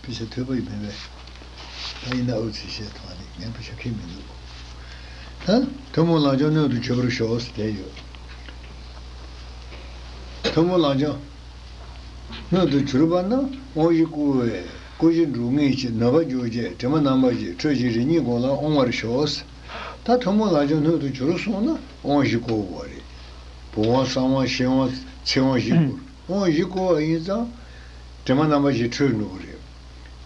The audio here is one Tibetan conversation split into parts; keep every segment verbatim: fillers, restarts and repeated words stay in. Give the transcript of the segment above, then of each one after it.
དཔེ་ཆ་ཐོས་པ་ཡིན་མིན་པས། ད་ཡིན་ན་ཨུ་ཚུགས་བཤད་ཐུབ་ནི་ངས་དཔེ་ཆ་ཁྱེར་མི་འདུག་ད་ཐུན་མོང་ལམ་སྦྱོང་སྣོད་དུ་གྱུར་པར་ཤོག་ཟེར་དེ་ཡོད། ཐུན་མོང་ལམ་སྦྱོང་སྣོད་དུ་གྱུར་པ་ན་དབང་བཞི་བསྐུར་བས་བསྐུར་བཞི་འགྲུབ་ངེས་ཀྱི་ནུས་པ་འཇུག་བྱེད་དྲི་མ་རྣམ་པ་བཞི་འཁྲུད་ཅིང་རེ་གཉིས་བསྒོམས་ལ་དབང་བར་ཤོག་ད་ཐུན་མོང་ལམ་སྦྱོང་སྣོད་དུ་གྱུར་སོང་ན་དབང་བཞི་བསྐུར་བ་རེད། བུམ་དབང་གསང་དབང་ཤེར་དབང་ཚེ་དབང་བཞི་བསྐུར། དབང་བཞི་བསྐུར་བ་ཡིན་ཙང་། དྲི་མ་རྣམ་པ་བཞི་འཁྲུད་འགྲོ་གི་རེད།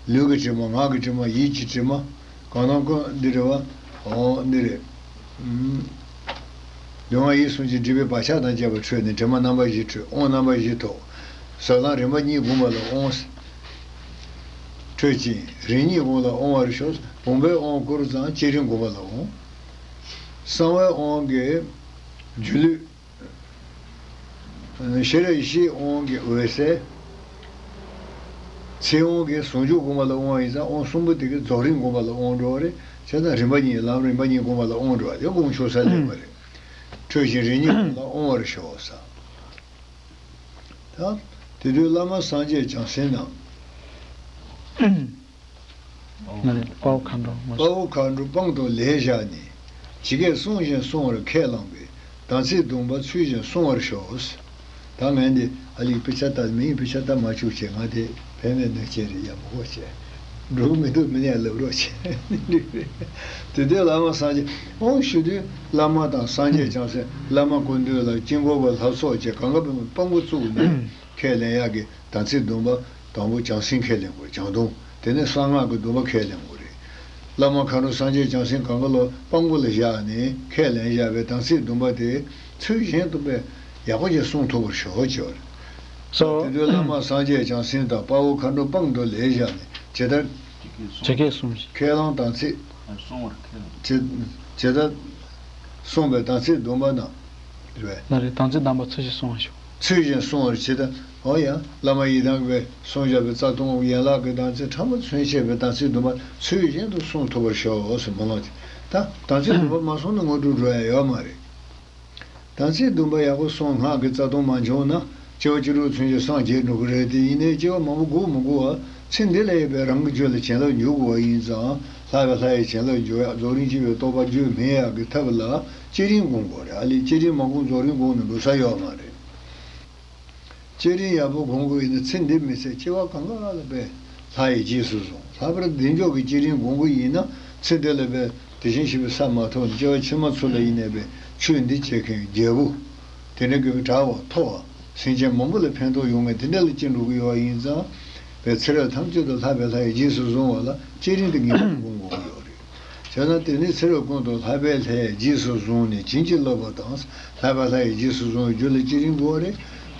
ལུས་ཀྱི་དྲི་མ་ངག་གི་དྲི་མ་ཡིད་ཀྱི་དྲི་མ། གང་རྣམས་ཀུན་འདི་རེད་བ། འོ་འདི་རེད། ཨུམ། ལུས་ངག་ཡིད་གསུམ་གྱི་སྒྲིབ་པའི་བག་ཆགས་དང་བཅས་པ་འཁྲུད་ནས་དྲི་མ་རྣམ་པ་བཞི་འཁྲུད་དབང་རྣམ་པ་བཞི་ཐོབ། ཟབ་དབང་རིམ་པ་གཉིས་བསྒོམ་པ་ལ་དབང་། འཁྲུད་ཅིང་རེ་གཉིས་བསྒོམ་ལ་དབང་བར་ཤོག་བུམ་པའི་དབང་བསྐུར་ཙང་བསྐྱེད་རིམ་བསྒོམ་པ་ལ་དབང་། གསང་བའི་དབང་གི་སྒྱུ་ལུས། ཤེས་རབ་ཡེ་ཤེས་དབང་གི་འོད་གསལ། ཚེ་དབང་གི་ཟུང་འཇུག་བསྒོམ་པ་ལ་དབང་ཡིན་ཙང་དབང་གསུམ་པོ་དེ་གི་རྫོགས་རིམ་བསྒོམ་པ་ལ་དབང་འགྲོ་བ་རེད། བྱས་ཙང་རིམ་པ་གཉིས་ལམ་རིམ་པ་གཉིས་བསྒོམ་པ་ལ་དབང་འགྲོ་བ་དེ་དགོངས་ཆོག་ས་ལེགས་པ་རེད། འཁྲུད་ཅིང་རེ་གཉིས་བསྒོམ་ལ་དབང་བར་ཤོག་ཟེར། ད་དེ་དུས་བླ་མ་སངས་རྒྱས་བྱང་སེམས་རྣམས། ང་རེད། དཔའ་བོ་མཁའ་འགྲོ་དཔའ་བོ་མཁའ་འགྲོ་དཔང་དུ་ལེགས་བཞག་ནས། ཇི་སྐད་གསུང་བཞིན་བསྲུང་བར་ཁས་བླངས་པས། དམ་ཚིག་སྡོམ་པ་ཚུལ་བཞིན་བསྲུང་བར་ཤོག་ད་ངས་འདི་ཨ་ལིག་དཔེ་ཆ་ལྟ་མིའི་དཔེ་ཆ་ལྟ་མ་བཅུག་བྱས། ང་དེ་བེད་མེད་གནོད་སྐྱེལ་རེད་ཡ། མི་དགོས་བྱས། འགྲོ་གི་མི་འདུག་མི་ནས་ལབ་རོགས་བྱས། དེ་དུས་བླ་མ་སངས་རྒྱས་དབང་ཞུ་དུས་བླ་མ་དང་སངས་རྒྱས་བྱང་སེམས། བླ་མ་སྐུ་མདུན་ལ་དཀྱིལ་འཁོར་པ་ལྷ་ཚོགས་བཅས་གང་ག་དཔང་པོ་བཙུགས་ནས་ཁས་ལེན་ཡག་གི། དམ་ཚིག་སྡོམ་པ་དང་པོ་བྱང་སེམས་ཁས་ལེན་དགོས། བྱང་སྡོམ། དེ་ནས་གསང་སྔགས་ཀྱི་སྡོམ་པ་ཁས་ལེན་དགོས་རེད། བླ་མ་མཁའ་འགྲོ་སངས་རྒྱས་བྱང་སེམས་གང་ག་ལོ་དཔང་པོ་ལ་བཞག་ནས་ཁས་ལེན་བཞག་པའི་དམ་ཚིག་སྡོམ་པ་དེ་ཚུལ་བཞིན་དུ་དཔེ་ཡག་པོ་ཞིག་སྲུང་ཐུབ་པར་ཤོག་ཅེས་པ་རེད། སོ། དེ་དུས་བླ་མ་སངས་རྒྱས་བྱང་སེམས་དང་དཔའ་བོ་མཁའ་འགྲོ་དཔང་དུ་ལེགས་བཞག་ནས་ཇི་ལྟར། ཇི་སྐད་གསུངས་ཤིང་། ཁས་བླངས་དམ་ཚིག་ཇི་ཇི་ལྟར་གསུངས་པའི་དམ་ཚིག་སྡོམ་པ་རྣམས། རེད་པས། ལ་རེ་དམ་ཚིག་སྡོམ་པ་ཚུལ་བཞིན་བསྲུང་བར་ཤོག་ཚུལ་བཞིན་བསྲུང་བར་བྱེད་དང་། འོ་ཡ། བླ་མ་ཡི་དམ་གྱིས་གསུངས་བཞག་པའི་རྩ་ལྟུང་ཡན་ལག་གི་དམ་ཚིག་ཕྲ་མོ་ཚུན་ཆད་པའི་དམ་ཚིག་སྡོམ་པ་ཚུལ་བཞིན་དུ་བསྲུང་ཐུབ་པར་ཤོག་ཟེར་མོ་ལོང་ཅིག་ད་དམ་ཚིག་སྡོམ་པ་མ་བསྲུངས་ན་དངོས་གྲུབ་འགྲོ་ཡ་ཡོད་མ་རེད། དམ་ཚིག་སྡོམ་པ་ཡག་པོ་བསྲུངས། སྔགས་ཀྱི་རྩ་ལྟུང་མ་བྱུང་ན་སྐྱེ་བ་བཅུ་དྲུག་ཚུན་ཆད་སངས་རྒྱས་འགྲོ་གི་རེད། དེ་ཡིན་ནའི་སྐྱེ་བ་མང་པོ་སྒུག་མི་དགོས་པ། ཚེ་འདི་ལ་ཡོད་པའི་རང་གི་རྒྱུད་ལ་བྱིན་རླབས་འཇུག་དགོས་པ་ཡིན་ཙང་ལྷག་པའི་ལྷ་ཡི་བྱིན་རླབས་འཇུག་ཡག་རྫོགས་རིམ་སྐྱེ་བའི་རྟོགས་པ་རྒྱུད་སྨིན་ཡག་གི་ཐབས་ལ་བསྐྱེད་རིམ་སྒོམ་དགོས་རེད། ཨ་ལས་བསྐྱེད་རིམ་མ་སྒོམ་རྫོགས་རིམ་སྒོམ་ནས་འགྲོ་ས་ཡོད་མ་རེད། བསྐྱེད་རིམ་ཡག་པོ་སྒོམ་དགོས་ཡིན་ན་ཚེ་འདི་མི་ཚེ་སྐྱེ་བ་གང་ག་ལ་དཔེ་ལྷ་ཡི་རྗེས་སུ་བཟུང་། ལྷག་པར་བདེ་མཆོག་གི་བསྐྱེད་རིམ་སྒོམ་དགོས་ཡིན་ན་ཚེ་འདི་ལ་དཔེ་དེ་བཞིན་གཤེགས་པའི་ས་མ་ཐོབ་ནས་སྐྱེ་བ་ཕྱི་མ་ཚུར་ལ་ཡིན་ནའི་དཔེ་ཆོས་འདི་བྱེད་མཁན་རྒྱལ་པོ། དེ་འདྲ་གི་དྲག་པོ་མཐོ་བ། སེམས་ཅན་མང་པོ་ལ་ཕན་ཐོགས་ཡོང་མཁན་དེ་འདྲ་ལ་སྐྱེ་འགྲོ་གི་ཡོད་པ་ཡིན་ཙང་། དཔེ་ཚེ་རབས་ཐམས་ཅད་དུ་ལྷག་པའི་ལྷ་ཡི་རྗེས་སུ་བཟུང་བ་ལ་བསྐྱེད་རིམ་དེ་ངེས་པར་སྒོམ་དགོས་ཀྱི་ཡོད་རེད། བྱས་ན་དེ་ནི་ཚེ་རབས་ཀུན་ཏུ་ལྷག་པའི་ལྷའི་རྗེས་སུ་བཟུང་ནས་བྱིན་གྱིས་བརླབས་པ་དང་། ལྷག་པའི་ལྷ་ཡི་རྗེས་སུ་བཟུང་བའི་རྒྱུད་ལ་བསྐྱེད་རིམ་དགོས་པ་རེད།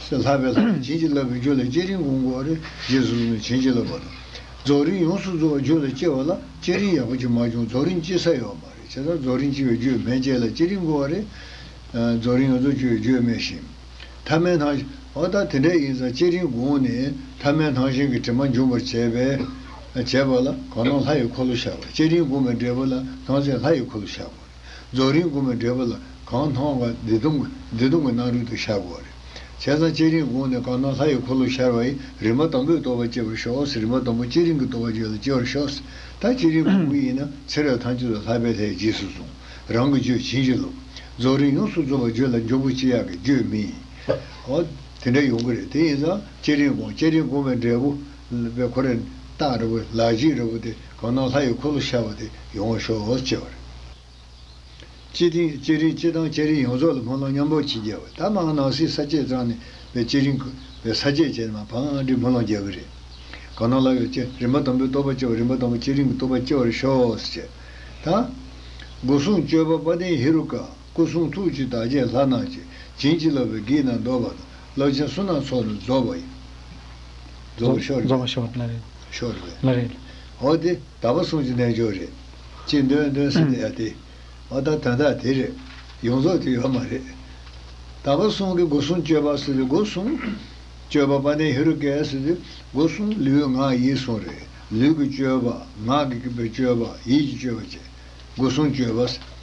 ལྷག་པའི་ལྷ་ཡི་བྱིན་གྱིས་བརླབས་པའི་རྒྱུད་ལ་བསྐྱེད་རིམ་སྒོམ་དགོས་པ་རེད། རྗེས་སུ་བཟུང་ནས་བྱིན་གྱིས་བརླབས་པ་དང་། རྫོགས་རིམ་ཡོངས་སུ་རྫོགས་པའི་རྒྱུད་ལ་སྐྱེ་བ་ལ་བསྐྱེད་རིམ་ཡག་པོ་ཅིག་མ་བྱུང་རྫོགས་རིམ་སྐྱེ་ས་ཡོད་མ་རེད། བྱས་ཙང་རྫོགས་རིམ་སྐྱེ་བའི་རྒྱུད་སྨིན་བྱེད་ལ་བསྐྱེད་རིམ་དགོས་པ་རེད། རྫོགས་རིམ་ཡོངས་རྫོགས་སྐྱེ་བའི་རྒྱུད་སྨིན་ཞིང་། ཐ་མལ་སྣང་ཞེན། འོ་ད་དེ་འདྲ་ཡིན་ཙང་བསྐྱེད་རིམ་སྒོམ་ནས་ཐ་མལ་སྣང་ཞེན་གྱི་དྲི་མ་འཇོམས་པར་བྱས་པས། བྱས་པ་ལ་གང་སྣང་ལྷ་ཡི་འཁོར་ལོ་ཤར་བ། བསྐྱེད་རིམ་སྒོམ་པའི་འབྲས་བུ་ལ་སྣང་མཛད་ལྷ་ཡི་འཁོར་ལོ་ཤར་བ་རེད། རྫོགས་རིམ་སྒོམ་པའི་འབྲས་བུ་ལ་གང་སྣང་བ་བདེ་སྟོང་བདེ་སྟོང་གི་སྣང་རུང་དུ་ཤར་བ་རེད། བྱས་ཙང་བསྐྱེད་རིམ་སྒོམ་ནས་གང་སྣང་ལྷ་ཡི་འཁོར་ལོ་ཤར་བ་ཡི་རིམ་པ་དང་པོའི་རྟོགས་པ་སྐྱེ་བར་ཤོག་རིམ་པ་དང་པོ་བསྐྱེད་རིམ་གྱི་རྟོགས་པ་རྒྱུད་ལ་སྐྱེ་བར་ཤོག་ད་བསྐྱེད་རིམ་སྒོམ་གྱི་ཡིན་ན་ཚེ་རབས་ཐམས་ཅད་དུ་ལྷག་པའི་ལྷའི་རྗེས་སུ་བཟུང་། རང་གི་རྒྱུད་བྱིན་གྱིས་རློབས། རྫོགས་རིམ་ཡོངས་སུ་རྫོགས་པ་རྒྱུད་ལ་འཇུག་པར་བྱེད་ཡག་གི་རྒྱུད་སྨིན། འོ། དེ་འདྲ་ཡོང་གི་རེད། དེ་ཡིན་ཙང་བསྐྱེད་རིམ་སྒོམ། བསྐྱེད་རིམ་སྒོམ་པའི་འབྲས་བུ་ལ་དཔེ་ཁོ་རེ་རྟགས་འདྲ་བོ་ལག་རྗེས་འདྲ་བོ་དེ་གང་སྣང་ལྷ་ཡི་འཁོར་ལོ་ཤར་བ་དེ་ཡོང་བར་ཤོག་ཅེས་པ་རེད། བསྐྱེད་རིམ་བསྐྱེད་རིམ་སྤྱི་དང་བསྐྱེད་རིམ་ཡོངས་རྫོགས་ལ་སྨོན་ལམ་མཉམ་པོ་བྱེད་རྒྱུ་བ། ད་མར་ནང་གསེས་ས་བཅད་ཙམ་ནས་བསྐྱེད་རིམ་བསྐྱེད་རིམ་བསྐྱེད་རིམ་སྨོན་ལམ་རྒྱག་གི་རེད། གང་སྣང་ལྷ་ཡི་རྗེས། རིམ་པ་དང་པོའི་རྟོགས་པ་སྐྱེ་བ། རིམ་པ་དང་པོ་བསྐྱེད་རིམ་གྱི་རྟོགས་པ་སྐྱེ་བར་ཤོག་ཅེས། ད། སྒོ་གསུམ་སྤྱོད་པ་དཔལ་ལྡན་ཧེ་རུ་ཀ། སྐུ་གསུང་ཐུགས་ཀྱི་བདག་རྐྱེན་ལྷ་རྣམས་ཀྱིས། བྱིན་གྱིས་བརླབས་པའི་དགེ་རྣམས་བཟློག་པ་དང་། རླབས་ཆེན་བསོད་ནམས་ཚོགས་རྣམས་རྫོགས་པ་ཡིན། རྫོགས་པར་ཤོག་རེད། རྫོགས་པར་ཤོག་ལ་རེད། ཤོག་རེད། ལ་རེད། འོ་དེ་དག་པ་གསུམ་གྱི་རྣལ་འབྱོར་རེད། ཅེས་འདོན་འདོན་ཟེར་དེ་ཡ་དེ། འོ་ད་དོན་དག་དེ་རེད། ཡོངས་རྫོགས་དེ་ཡོད་མ་རེད། དག་པ་གསུམ་གྱི་སྒོ་གསུམ་སྤྱོད་པ་ཟེར་དུས་སྒོ་གསུམ། སྤྱོད་པ་དཔལ་ལྡན་ཧེ་རུ་ཀ་ཟེར་དུས་སྒོ་གསུམ་ལུས་ངག་ཡིད་གསུམ་རེད། ལུས་ཀྱི་སྤྱོད་པ། ངག་གི་སྤྱོད་པ། ཡིད་ཀྱི་སྤྱོད་པ་བཅས། སྒོ་གསུམ་སྤྱོད་པ།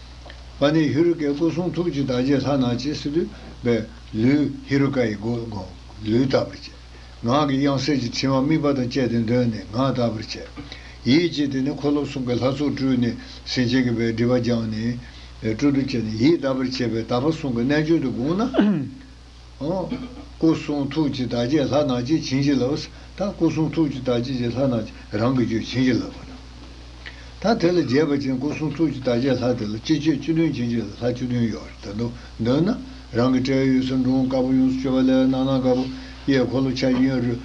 དཔལ་ལྡན་ཧེ་རུ་ཀའི་སྐུ་གསུང་ཐུགས་ཀྱི་བདག་རྐྱེན་ལྷ་རྣམས་ཀྱིས་ཟེར་དུས་པའི་ལུས་ཧེ་རུ་ཀ་ཡི་སྒོ་སྒོ་ལུས་དག་པར་བྱེད། ངག་གི་དབྱངས་གསལ་གྱི་ཕྲེང་བ་དམིགས་པ་དང་བཅས་ཏེ་འདོན་ནས་ངག་དག་པར་བྱས། ཡིད་ཀྱིས་དེ་ནི་འཁོར་ལོ་གསུམ་གྱི་ལྷ་ཚོགས་སྤྲུལ་ནས་སེམས་ཅན་གྱི་བའི་སྒྲིབ་པ་སྦྱངས་ནས་སྤྲུལ་དུ་བྱས་ནས་ཡིད་དག་པར་བྱས་པའི་དག་པ་གསུམ་གྱི་རྣལ་འབྱོར་དུ་དགོངས་ན། ཨོ། སྐུ་གསུང་ཐུགས་ཀྱི་བདག་བསྐྱེད་ལྷ་རྣམས་ཀྱིས་བྱིན་གྱིས་བརླབས། ད་སྐུ་གསུང་ཐུགས་ཀྱི་བདག་བསྐྱེད་ཀྱི་ལྷ་རྣམས་ཀྱིས་རང་གི་རྒྱུད་བྱིན་གྱིས་བརླབས་པ་དང་། ད་དེ་ལ་རྒྱས་པ་ཅན་སྐུ་གསུང་ཐུགས་ཀྱི་བདག་བསྐྱེད་ལྷ་དེ་ལ་སྤྱི་སྤྱོད་བཅུ་བདུན་བྱིན་གྱིས་བརླབས། ལྷ་བཅུ་བདུན་ཡོད་རེད། ད་དུང་འདོན་ན་རང་གི་དཔྲལ་ཡོད་ས་འབྲོང་དཀར་པོ་ཡོངས་སུ་གཅོད་པ་ལས་རྣམ་སྣང་དཀར་པོ། གཡས་འཁོར་ལོ་ཆ་གཡོན་རུ་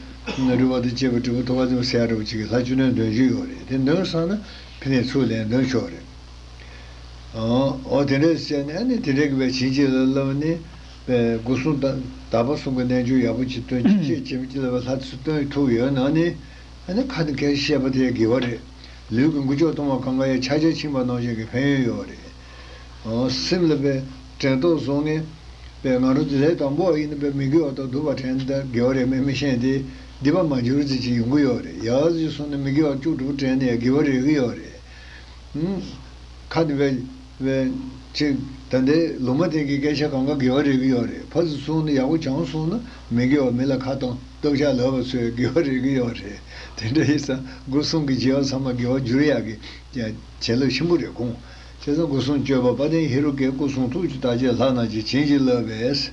རུ་བ་དང་བཅས་པ་དྲིལ་བུ་ཐོད་པ་འཛིན་པ་ཟེར་ཡ་འདྲ་བོ་ཅིག་གི་ལྷ་བཅུ་བདུན་འདོན་རྒྱུ་ཡོད་རེད། དེ་འདོན་བསམ་ན་ཕི་ནས་ཚུར་ལན་འདོན་ཆོག་རེད། ཨོ་དེ་འདྲས་བྱས་ནས་ཨ་ནི་དེ་འདྲས་ཀྱི་བའི་བྱིན་གྱིས་བརླབས་ནས་བའི་སྐུ་གསུང་དག་པ་གསུམ་གྱི་རྣལ་འབྱོར་ཡག་པོ་ཅིག་སྟོན། ཅི་ཕྱིར་བྱིན་གྱིས་བརླབས་པའི་ལྷ་ཚུར་སྟོན་ཐུབ་ཡོད་ན་ནི་ཨ་ནི་ཁ་ནས་སྐད་ཆ་བཤད་པ་དེ་དགེ་བ་རེད། ལུས་ཀྱི་འགུལ་ཕྱོགས་གཏོང་བ་གང་ག་ཡང་ཕྱག་རྒྱ་ཕྱིན་པ་ནང་བཞིན་གྱི་ཕན་ཡོན་ཡོད་རེད། ཨོ་སེམས་ལ་བའི་དྲན་རྟོག་བཟོ་ངེས་བའི་ང་རང་ཚོ་ལས་དང་པོ་ཡིན་ན་བའི་མི་དགེ་བ་དང་སྡིག་པ་དྲན་ན་དགེ་བ་རེད་མེད་མི་ཤེས་ཏེ་སྡིག་པ་མ་འགྱུར་ཙམ་ཅིག་ཡོང་གི་ཡོད་རེད། ཡག་ཙམ་སོང་ན་མི་དགེ་བ་བཅུ་དྲུག་དྲན་ནས་དགེ་བ་རེག་གི་ཡོད་རེད། ཁ་ནས་བས་བས་ཅིག་ད་ལྟའི་ལུང་མ་བསྟན་གྱི་སྐད་ཆ་གང་ག་དགེ་བ་རེག་གི་ཡོད་རེད། ཕར་ཚུར་སོང་ན་ཡག་པོ་བྱུང་སོང་ན་མི་དགེ་བ་མི་ལ་ཁ་གཏོང་སྟོབས་ཆག་ལབ་པ་ཚོས་དགེ་བ་རེག་གི་ཡོད་རེད། དེ་འདྲ་ཡིན་ཙང་སྒོ་གསུམ་གྱི་བྱ་བ་ཚང་མ་དགེ་བ་འགྱུར་ཡག་གི་བྱིན་རླབས་ཆེན་པོ་རེད་དགོངས། བྱས་ཙང་སྒོ་གསུམ་སྤྱོད་པ་དཔལ་ལྡན་ཧེ་རུ་ཀའི་སྐུ་གསུང་ཐུགས་ཀྱི་བདག་བསྐྱེད་ལྷ་རྣམས་ཀྱིས་བྱིན་གྱིས་བརླབས་པས།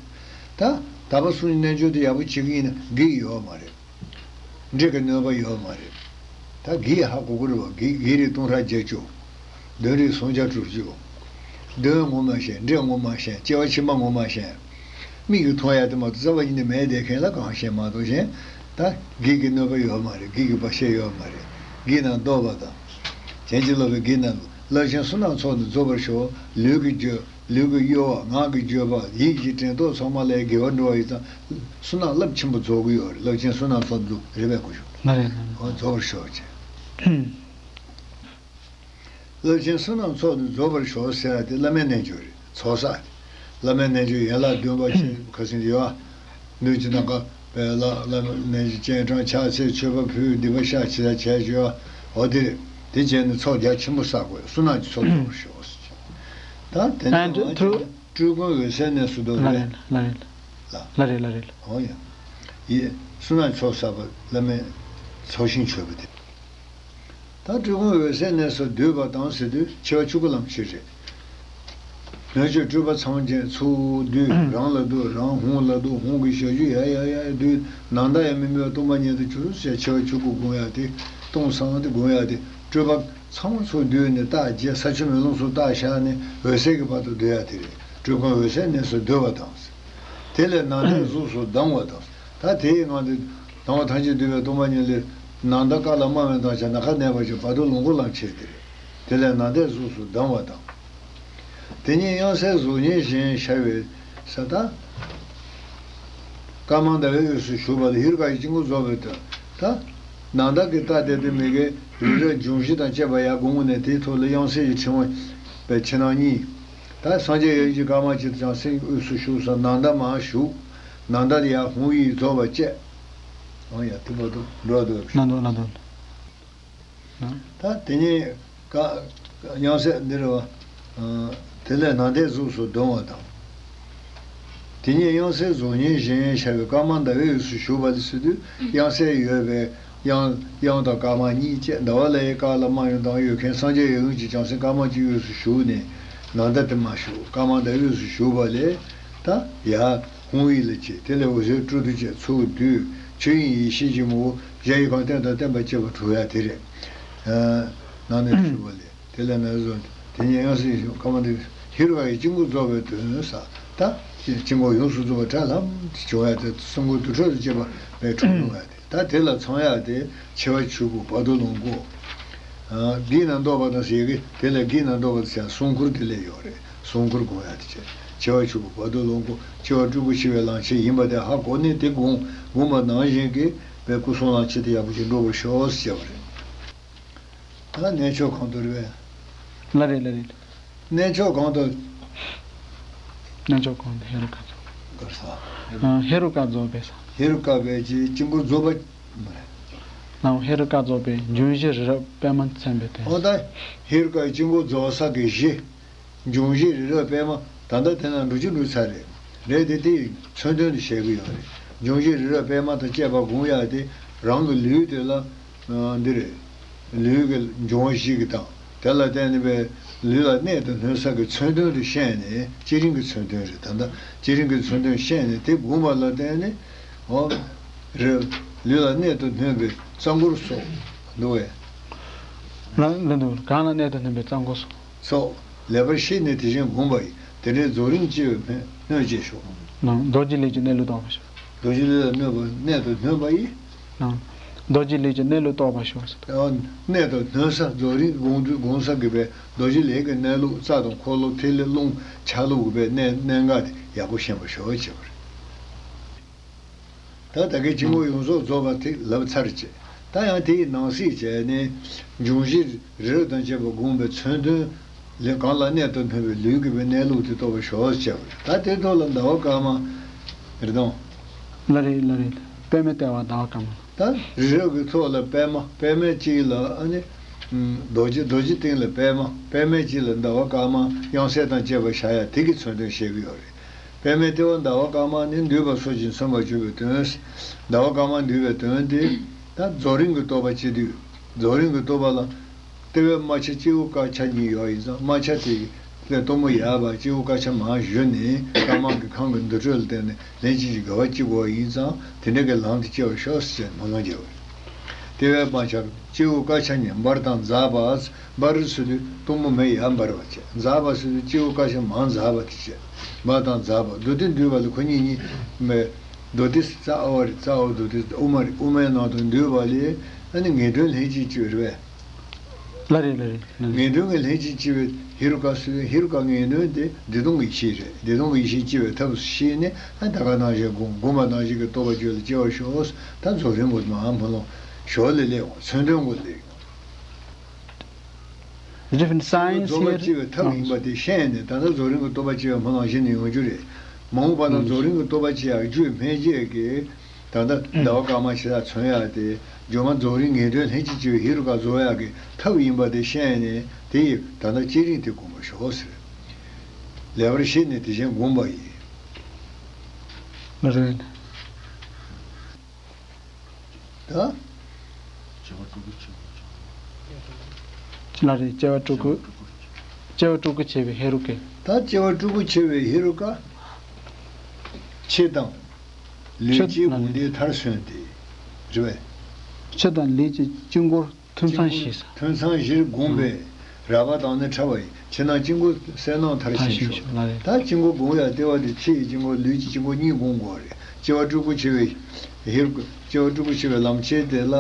ད་དག་པ་གསུམ་གྱི་རྣལ་འབྱོར་དེ་ཡག་པོ་བྱེད་ཀྱི་ཡིན་ན་འགྲིག་ཡོད་མ་རེད། འགྲིག་གི་གནོད་པ་ཡོད་མ་རེད། ད་བགེགས་ཧ་གོ་གི་རེད་བ། བགེགས་བགེགས་རིགས་སྟོང་ཕྲག་བརྒྱད་ཅུ། གདོན་རིགས་སུམ་བརྒྱ་དྲུག་ཅུ། གདོན་ངོ་མ་ཤེས། འདྲེ་ངོ་མ་ཤེས། སྐྱེ་བ་ཕྱི་མ་ངོ་མ་ཤེས། མིག་གིས་མཐོང་ཡ་དེ་མ་གཏོགས་རྩ་བ་ཉིད་ནས་མེད་བསྡད་མཁན་ལ་གང་ཤེས་མ་གཏོགས་གཞན། ད་བགེགས་ཀྱི་གནོད་པ་ཡོད་མ་རེད། བགེགས་ཀྱི་བར་ཆད་ཡོད་མ་རེད། བགེགས་རྣམས་བཟློག་པ་དང་། བྱིན་གྱིས་རློབ་པའི་བགེགས་རྣམས་རླབས་ཆེན་བསོད་ནམས་ཚོགས་ནི་རྫོགས་པར་ཤོག། ལུས་ཀྱི་རྒྱུད། ལུས་ཀྱི་གཡོ་བ། ངག་གི་བརྗོད་པ། ཡིད་ཀྱི་དྲན་རྟོག་ཚང་མ་ལ་དགེ་བ་འགྲོ་བ་ཡིན་ཙང་བསོད་ནམས་རླབས་ཆེན་པོ་རྫོགས་ཀྱི་ཡོད་རེད། རླབས་ཆེན་བསོད་ནམས་ཚོགས་འདུ་རེ་བས་གོ་ཤོག། ལ་རེད་ལ་རེད། ཨོ་རྫོགས་པར་ཤོག་ཅེས། རླབས་ཆེན་བསོད་ནམས་ཚོགས་འདུ་རྫོགས་པར་ཤོག་ཟེར་ཡ་དེ་བླ་མའི་རྣལ་འབྱོར་རེད། ཚོགས་བསགས་དེ། བླ་མའི་རྣལ་འབྱོར་ཡན་ལག་བདུན་པ་ཆེན་ཁ་སང་ཡོད་ཨ། ནུས་ཀྱི་ནམ་མཁའ་བས་ལ་ལ་ནས་སྤྱན་དྲངས་ཕྱག་འཚལ་མཆོད་པ་ཕུལ་སྡིག་པ་བཤགས་ཅི་ལ་བྱས་བྱོས། འོ་དེ་རེད། དེ་བྱས་ནས་ཚོགས་རྒྱ་ཆེན་པོ་བསགས་དགོས། བསོད་ནམས་ཀྱི་ཚོགས་རྫོགས་པར་ཤོག་ཟེར། ད་དེ་ནས་ཨ་འདི་ང་ཚོ་ཐུ་སྤྲུལ་སྐུ་འོད་གསལ་གནས་སུ་འདུག་ལ་རེད། རེད་ལ་རེད་ལ། ལ་རེད་ལ་རེད་ལ། འོ་ཡ། ཡེ། བསོད་ནམས་ཀྱི་ཚོགས་བསགས་པ་བླ་མའི་ཚོགས་ཞིང་མཆོད་པ་དེ། ད་སྤྲུལ་སྐུ་འོད་གསལ་གནས་སུ་འདུས་པ་དང་ཟེར་དུས་འཆི་བ་ཆོས་སྐུ་ལམ་ཁྱེར་རེད། ལྷོ་ཕྱོགས་སྤྲུལ་པ་ཚངས་པ་ཅན་ཚུར་འདུས། རང་ལ་འདུས། རང་ཧཱུྃ་ལ་འདུས། ཧཱུྃ་གི་ཞབས་ཞུ་ཡ་ཡ་ཡ་འདུས། ནམ་ཟླ་ཡང་མི་མེད་པ་སྟོང་པ་ཉིད་དུ་གྱུར་ཟེར་འཆི་བ་ཆོས་སྐུ་དགོངས་ཡ་དེ། སྟོང་སང་དེ་དགོངས་ཡ་དེ་སྤྲུལ་པ་ཚང་མ་ཚུར་འདུས་ནས་རྟགས་བརྒྱད་ས་ཆུ་མེ་རླུང་སོགས་རྟགས་བཞག་ནས་འོད་གསལ་གྱི་བར་དུ་སྡོད་ཡ་དེ་རེད། སྤྲུལ་སྐུ་འོད་གསལ་གནས་སུ་འདུས་པ་དང་། དེ་ལས་ནམ་ཟླའི་གཟུགས་སུ་ལྡང་བ་དང་། ད་དེའི་ངང་དུ་ལྡང་བ་ཐམས་ཅད་འདུས་པའི་སྟོང་པ་ཉིད་ལས། ནམ་ཟླ་དཀར་ལ་དམར་བའི་མདངས་ཤར། ནམ་མཁའ་གནས་པ་ཅིག་བར་དོ་ལོངས་སྐུ་ལམ་ཁྱེར་དེ་རེད། དེ་ལས་ནམ་ཟླའི་གཟུགས་སུ་ལྡང་བ་དང་། དེ་ཉིད་དབྱངས་གསལ་གཟུགས་བརྙན་བཞིན་ཤར་བའི་ས་དང་། དཀར་དམར་ཟླ་བའི་དབུས་སུ་བཞུགས་པ་ལ་ཧེ་རུ་ཀ་ཡི་དཀྱིལ་འཁོར་རྫོགས་པའི་དོན། ད་ནམ་ཟླ་གི་རྟགས་དེ་དེ་མི་དགེ་རི་རབ་འབྱུང་བཞི་དང་བཅས་པ་ཡར་དགོངས་ནས་དེའི་ཐོག་ལ་དབྱངས་གསལ་གྱི་ཕྲེང་བ་པའི་ཕྱི་ནང་གཉིས། ད་སངས་རྒྱས་ཡབ་ཡུམ་གྱི་དཀར་དམར་གྱི་བྱང་སེམས་དབུས་སུ་བཞུགས་སོ། ནམ་ཟླ་མར་བཞུགས། ནམ་ཟླ་ལ་ཡར་ཧཱུྃ་ཡིག་རྫོགས་པ་བཅས། འོ་ཡ་དེ་བར་དུ་འགྲོ་འདུག་ལ་འདུག་ལ་འདུག་ད་དེ་ཉིད་ཀ་དབྱངས་གསལ་འདི་རེད་བ། དེ་ལས་ནམ་ཟླའི་གཟུགས་སུ་ལྡང་བ་དང་། དེ་ཉིད་དབྱངས་གསལ་གཟུགས་བརྙན་བཞིན་ཤར་བའི་དཀར་དམར་ཟླ་བའི་དབུས་སུ་བཞུགས་པ་ལ་ཟེར་དུས་དབྱངས་གསལ་ཡོད་པའི་དབྱངས་དབྱངས་དང་དཀར་དམར་གཉིས་བཅས། ཟླ་བ་ལ་ཡི་དཀར་ལ་དམར་ཡང་མདངས་ཡོད་མཁན་སངས་རྒྱས་ཡབ་ཡུམ་གྱི་བྱང་སེམས་དཀར་དམར་གྱི་དབུས་སུ་བཞུགས་ནས། ནམ་ཟླ་དེ་མར་བཞུགས། དཀར་དམར་ཟླ་བའི་དབུས་སུ་བཞུགས་པ་ལས། ད་ཡར་ཧཱུྃ་ཡིག་ལ་བྱེད། དེ་ལས་འོད་ཟེར་སྤྲོ་བསྡུ་བྱས་ཚུར་བསྡུས། ཆོས་དབྱིངས་ཡེ་ཤེས་ཀྱི་ངོ་བོ་གཞལ་ཡས་ཁང་རྟེན་དང་བརྟེན་པར་བཅས་པ་གྲུབ་ཡ་དེ་རེད། ནང་ནས་ཞུས་པ་ལས། དེ་ལས་ནང་བཟུང་དེ་ཉིད་དབྱངས་གསལ་ཞིང་དཀར་དམར་ཟླ་བའི་ཧེ་རུ་ཀ་ཡི་དཀྱིལ་འཁོར་རྫོགས་པའི་དོན་ས། ད་དཀྱིལ་འཁོར་ཡོངས་སུ་རྫོགས་པ་དགྲ་ལམ་དུ་བྱུང་ཡ་དེ་གསུང་མགུར་དུར་ཁྲོད་དུ་བཅས་པ་བས་གྲུབ་ཡོང་ཡ་དེ། ད་དེ་ལ་ཚང་ཡ་དེ་འཆི་བ་ཆོས་སྐུ་བར་དོ་ལོངས་སྐུ། བགེགས་རྣམས་བཟློག་པ་དང་ཟེར་གི་དེ་ལ་བགེགས་རྣམས་བཟློག་པ་དང་ཟེར་གསུང་མགུར་དེ་ལས་ཡོད་རེད། གསུང་མགུར་དགོངས་ཡ་དེ་བྱས། འཆི་བ་ཆོས་སྐུ་བར་དོ་ལོངས་སྐུ། འཆི་བ་སྤྲུལ་སྐུ་འཆི་བའི་ལམ་ཁྱེར་ཡིན་པ་དེ་ཧ་གོ་ནས་དེ་དགོངས་དགོངས་པ་ནང་བཞིན་གྱི་བའི་སྐུ་གསུང་ལམ་ཁྱེར་དེ་ཡག་པོ་ཞིག་འགྲུབ་པར་ཤོག་ཟེར་བ་རེད། ད་གནས་མཆོག་གང་དུ་རེད་པས། ལ་རེད་ལ་རེད། གནས་མཆོག་གང་དུ། གནས་མཆོག་གང་དུ་ཧེ་རུ་ཀ་རྫོགས། གར་ས། ཨ། ཧེ་རུ་ཀ་རྫོགས་པའི་ས། ཧེ་རུ་ཀ་པའི་ཀྱི་དཀྱིལ་འཁོར་རྫོགས་པ། མ་རེད། ནའོ་ཧེ་རུ་ཀ་རྫོགས་པའི་འབྱུང་བཞི་རི་རབ་པད་མ་མཚན་པའི་དོན། འོ་ད། ཧེ་རུ་ཀ་ཡི་དཀྱིལ་འཁོར་རྫོགས་ས་གི་གཞི། འབྱུང་བཞི་རི་རབ་པད་མ་ད་ལྟ་དེ་ན་འགྲོ་རྒྱུ་འགྲོ་ཚར་རེད། རེད་དེ་དེ་མཚོན་དོན་དུ་བཤད་གི་ཡོད་རེད། འབྱུང་བཞི་རི་རབ་པད་མ་དང་བཅས་པ་སྒོམ་ཡག་དེ་རང་གི་ལུས་དེ་ལ། ཨ། འདི་རེད། ལུས་ཀྱི་འབྱུང་བ་བཞི་གི་དང་དེ་ལ་བརྟེན་ནས་པའི་ལུས་ལ་གནད་དུ་སྣུན་ས་གི་མཚོན་དོན་དེ་ཤེས་ནས། བསྐྱེད་རིམ་གྱི་མཚོན་དོན་རེད། ད་ལྟ་བསྐྱེད་རིམ་གྱི་མཚོན་དོན་ཤེས་ནས་དེ་སྒོམ་པ་ལ་བརྟེན་ནས། འོ། རེད། ལུས་ལ་གནད་དུ་སྣུན་པའི་རྩ་འཁོར་སོགས་འདུག་བས། ལ་ལ་འདུག་གང་ལ་གནད་དུ་སྣུན་པའི་རྩ་འཁོར་སོགས། སོགས་ལེགས་པར་ཤེས་ནས་དེ་བཞིན་བསྒོམས་པ་ཡིས། དེ་འདྲའི་རྫོགས་རིམ་སྐྱེ་བའི་སྣོད་ཅེས་ཞུ། ནང་རྡོ་རྗེ་ལས་ཀྱི་གནས་ལུགས་རྟོགས་པར་ཞོག་རྡོ་རྗེ་ལས་ལ་གནོད་པ། གནད་དུ་སྣུན་པ་ཡིས། ནང་རྡོ་རྗེ་ལས་ཀྱི་གནས་ལུགས་རྟོགས་པར་ཞོག་གནད་དུ་སྣུན་ས། རྫོགས་རིམ་སྒོམ་དུས་སྒོམ་ས་གི་པའི་རྡོ་རྗེ་ལས་ཀྱི་གནས་ལུགས། རྩ་དང་འཁོར་ལོ་ཐིག་ལེ་རླུང་ཆ་ལུགས་ཀྱི་པའི་གནས་གནད་འགག་དེ་ཡག་པོ་ཤེས་པར་ཞོག་ཅེས་པ་རེད། ད་ད་གའི་དཀྱིལ་འཁོར་ཡོངས་རྫོགས་རྫོགས་པ་དེ་ལབ་ཚར་བྱས། ད་ཡང་དེའི་ནང་གསེས་བྱས་ནས་འབྱུང་བཞི་རི་རབ་དང་བཅས་པ་སྒོམ་པའི་མཚོན་དོན་ལས། གང་ལ་གནད་དུ་སྣུན་པའི་ལུས་ཀྱི་པའི་གནས་ལུགས་དེ་རྟོགས་པར་ཞོག་ཅེས་པ་རེད། ད་དེའི་ཐོག་ལ་ཟླ་བ་སྐར་མ་རེད་དང་། ལ་རེད། ལ་རེད། པདྨའི་ལྟེ་བ་ཟླ་བ་སྐར་མ། ད་རི་རབ་ཀྱི་ཐོག་ལ་པདྨ། པདྨའི་དཀྱིལ་ལ་ཨ་ནི། ཨ། རྡོ་རྗེ། རྡོ་རྗེ་སྟེང་ལ་པདྨ། པདྨའི་དཀྱིལ་ལ་ཟླ་བ་སྐར་མ། དབྱངས་གསལ་དང་བཅས་པ་བཞག་ཡ་དེ་གི་མཚོན་དོན་བཤད་ཀྱི་ཡོད་རེད། པདྨའི་ལྟེ་བ་ཟླ་བ་སྐར་མ་ནི་འདུས་པ་སོགས་ཀྱིས་མཚོན་པར་གྱུར་པའི་དོན། ཟླ་བ་སྐར་མ་འདུས་པའི་དོན་དེ། ད་རྫོགས་རིམ་གྱི་རྟོགས་པ་སྐྱེ་དུས། རྫོགས་རིམ་གྱི་རྟོགས་པ་ལ་ལྟེ་བའི་རྨ་བྱ་སྤྱི་བོ་དཀར་ཆ་གཉིས་ཡོད་ཡིན་ཙང་། རྨ་བྱ་དེ་ལ་གཏུམ་མོ་ཡོད་པ་སྤྱི་བོ་དཀར་ཆ་མར་གཞུ་ནས་དཀར་དམར་གྱི་ཁམས་ཀྱི་འདུ་འཕྲོད་ལ་བརྟེན་ནས་ལན་གཅིག་གིས་དགའ་བ་སྐྱེ་དགོས་ཡིན་ཙང་། དེ་འདྲ་གི་ལམ་དུ་སྐྱེ་བར་ཤོག་ཟེར་ནས་སྨོན་ལམ་རྒྱག་པ་རེད། ལྟེ་བའི་རྨ་བྱ་སྤྱི་བོ་དཀར་ཆ་གཉིས། འབར་དང་འཛག་པ། འབར་ཟེར་དུས་གཏུམ་མོ་མེ་ཡར་འབར་བ་བྱས། འཛག་པ་ཟེར་དུས་སྤྱི་བོ་དཀར་ཆ་མར་འཛག་པ་དེ་བྱས། འབར་དང་འཛག་པ། མདོ་སྡེ་འདུས་པ་ལ་ཁོ་གཉིས་གཉིས་མེ། མདོ་སྡེ་རྩ་བ་རེད། རྩ་བ་མདོ་སྡེ་དབུ་མ་རེད། དབུ་མའི་ནང་དུ་འདུས་པ་ལས་ཨ་ནི་ངེས་དོན་ལྷན་ཅིག་སྐྱེ་བ་རེད་པས། ལ་རེད། ལ་རེད། ལ་རེད། ངེས་དོན་གྱི་ལྷན་ཅིག་སྐྱེ་བའི་ཧེ་རུ་ཀ་ཟེར་བའི། ཧེ་རུ་ཀ་ངེས་དོན་དེ་བདེ་སྟོང་གི་ཡེ་ཤེས་རེད། བདེ་སྟོང་གི་ཡེ་ཤེས་སྐྱེ་བའི་ཐབས་སུ་ཤེས་ནས། ཨ། ད་ག་ནང་བཞིན་སྒོམ། སྒོམ་པ་ནང་བཞིན་གྱི་རྟོགས་པ་རྒྱུད་ལ་སྐྱེ་བར་ཤོག་ད་རྫོགས་རིམ་པོ་མར་སྨོན་ལམ་ཞོར་ལས་སླེབས་འོང་། མཚོན་དོན་པོ་སླེབས་ཡོང་། Different signs རྫོགས་པ་here. སྐྱེ་བའི་ཐབས་ཡིན་པ་དེ་ཤེས་ནས། ད་ལྟ་རྫོགས་རིམ་གྱི་རྟོགས་པ་སྐྱེ་བའི་སྨོན་ལམ་གཞི་ནས་ཡོང་རྒྱུ་རེད། མ་འོངས་པ་ན་རྫོགས་རིམ་གྱི་རྟོགས་པ་སྐྱེ་ཡག་རྒྱུ་མེད་ཅེས་ཀྱི། ད་ལྟ་ཟླ་བ་སྐར་མ་ཞེ་དྲག་མཚོན་ཡག་དེ། སྒྱུ་མ་རྫོགས་རིམ་ངེས་དོན་ལྷན་ཅིག་སྐྱེ་བའི་ཧེ་རུ་ཀ་རྫོགས་ཡག་གི་ཐབས་ཡིན་པ་དེ་ཤེས་ནས། དེ་ཡི་ད་ལྟ་བསྐྱེད་རིམ་དེ་སྒོམ་པར་ཤོག་ཟེར། ལེགས་པར་ཤེས་ནས་དེ་བཞིན་བསྒོམས་པ་ཡིས། རེད། ད། ལ་རེད། སྐྱེ་བ་དྲུག་གི། སྐྱེ་བ་དྲུག་གི་བྱེད་པའི་ཧེ་རུ་ཀ་ད་སྐྱེ་བ་དྲུག་གི་བྱེད་པའི་ཧེ་རུ་ཀ་ཆོས་དང་། ལུས་ཆོས་ཀྱི་དགོངས་འགྲེལ་མཐར་སོན་ཏེ། རེད་པས། ཆོས་དང་ལུས་ཀྱི་དཀྱིལ་འཁོར་ཐུན་མཚམས་བཞི། ཐུན་མཚམས་བཞིར་བསྒོམས་པས། རགས་པ་དང་ནི་ཕྲ་བ་ཡི། ཕྱི་ནང་དཀྱིལ་འཁོར་གསལ་སྣང་མཐར་ཕྱིན་ཤོག་ལ་རེད། ད་དཀྱིལ་འཁོར་སྒོམ་ཡག་ལྟེ་བ་དེ་ཕྱི་ཡི་དཀྱིལ་འཁོར། ལུས་ཀྱི་དཀྱིལ་འཁོར་གཉིས་སྒོམ་དགོས་རེད། སྐྱེ་བ་དྲུག་པོ་ཆེ་བའི་ཧེ་རུ། སྐྱེ་བ་དྲུག་པོ་ཆེ་བའི་ལམ་ཁྱེར་དེ་ལ།